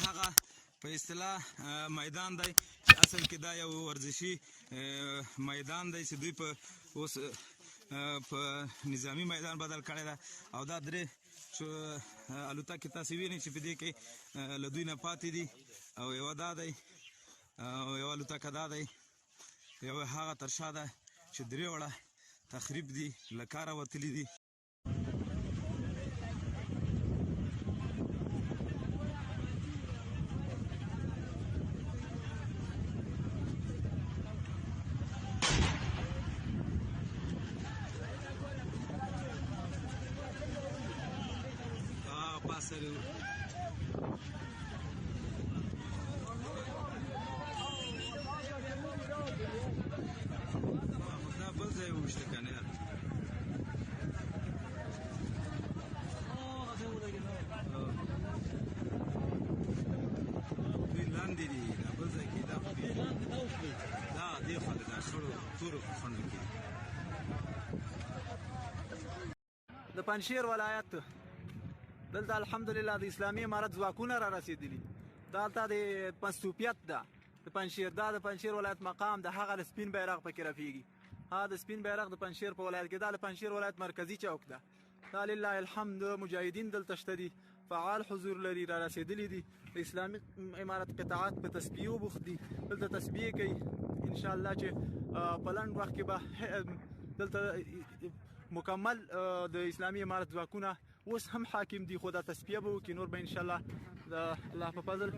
هغه په اصطلاح میدان دی چې اصل کې دا یو ورزشي میدان دی چې دوی په اوس په نظامی میدان بدل کړی ده. او دا درې چې الوتکې تاسو وینئ چې په دې کې له دوی نه پاتې دي، او یوه دا دی او یوه الوتکه دا دی، یوه هغه تر شا ده چې درې واړه تخریب دي، له کاره وتلي دي. Pássaro. دا بل ځای وویشته که نه یار. دوی لاندې دي، دا بل ځای کې دا خو دا دې خوا ته دا خړو تورو خونډو کې. د پنجشیر ولایت دلته الحمدلله د اسلامي امارت ځواکونه را رسیدلي. دلته د مصروفیت ده د پنجشیر، دا د پنجشیر ولایت مقام د هغه د سپین بیرغ پکې رفیږي. ها د سپین بیرغ د پنجشیر په ولایت کې، دا د پنجشیر ولایت مرکزی چوک ده. دا لله الحمد مجاهدین دلته شته دي، فعال حضور لري، را رسیدلي دي. د اسلامي امارت قطعات په تسبیحو بوخت دي، دلته تسبیح کوي. ان شاء الله چې په لنډ وخت کې به دلته مکمل د اسلامي امارت ځواکونه اوس هم حاکم دي، خو دا تصفیه به وکړي. نور به ان شاء الله د الله په فضل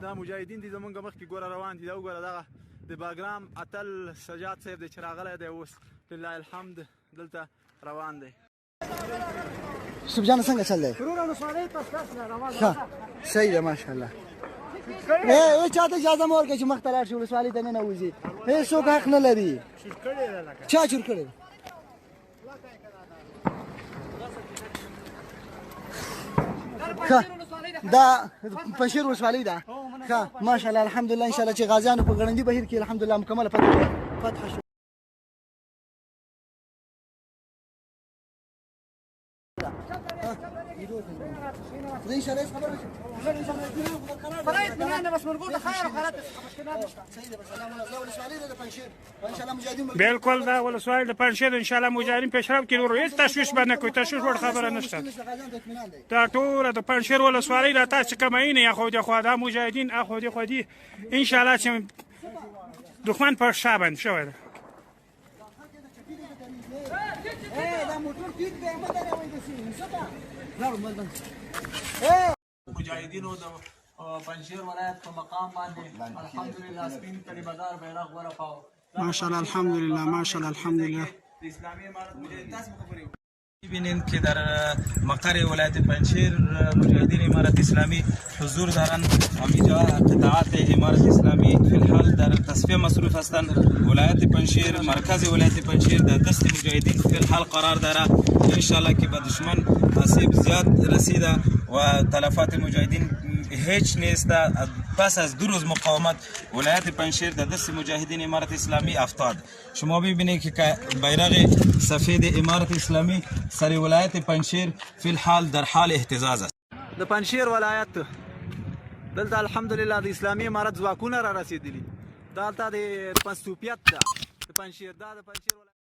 دا مجاهدین دي زمونږ مخکې ګوره روان دي. دا وګوره دغه د باګرام اتل سجاد صاحب دی چې راغلی دی، اوس لله الحمد دلته روان دی. یوسف جان څنګه چل دی؟ ښه صحیح ده ماشاءالله. ای چاته اجازه مه ورکړئ چې مخته لاړ شي، ولسوالۍ ته ننوځي، هېڅوک حق نه لري. چا چور کړی؟ ښه دا پنجشیر ولسوالۍ ده. ښه ماشاءالله الحمدلله. ان شاء الله چې غازیانو په ګړندي بهیر کې الحمدلله مکمله فتح شو. بالکل دا ولسوالۍ د پنجشیر ان شاء الله مجاهدین پیشرفت کې نور هیڅ تشویش به نه کوي، تشویش وړ خبره نشته. دا ټوله د پنجشیر ولسوالۍ دا تاسو کومه نه خو د خو دا مجاهدین اخو دي خو دي ان شاء الله چې دښمن پر شا باندې شوی دی. مجاهدینو د پنجشیر ولایت په مقام باندې الحمدلله سپین کلیمهدار بیرغ ورپاو. ماشاءالله الحمدلله ماشاءالله الحمدلله. د اسلامي امارت مجاهدین تاسو خبرې می‌بینیم که در مقر ولایت پنجشیر مجاهدین امارت اسلامی حضور دارند. همینجا قطعات امارت اسلامی فی الحال در تصفیه مصروف هستند. ولایت پنجشیر، مرکز ولایت پنجشیر در دست مجاهدین فی الحال قرار داره. انشالله که به دشمن آسیب زیاد رسیده و تلفات مجاهدین هیچ نیست. پس از 2 روز مقاومت ولایت پنجشیر در دست مجاهدین امارت اسلامی افتاد. شما ببینید که بیرغ سفید امارت اسلامی سر ولایت پنجشیر فی الحال در حال اهتزاز است. د پنجشیر ولایت دلته الحمدلله د اسلامي امارت ځواکونه را رسیدلي. دلته د مصروفیت ده د پنجشیر، دا د پنجشیر ولایت.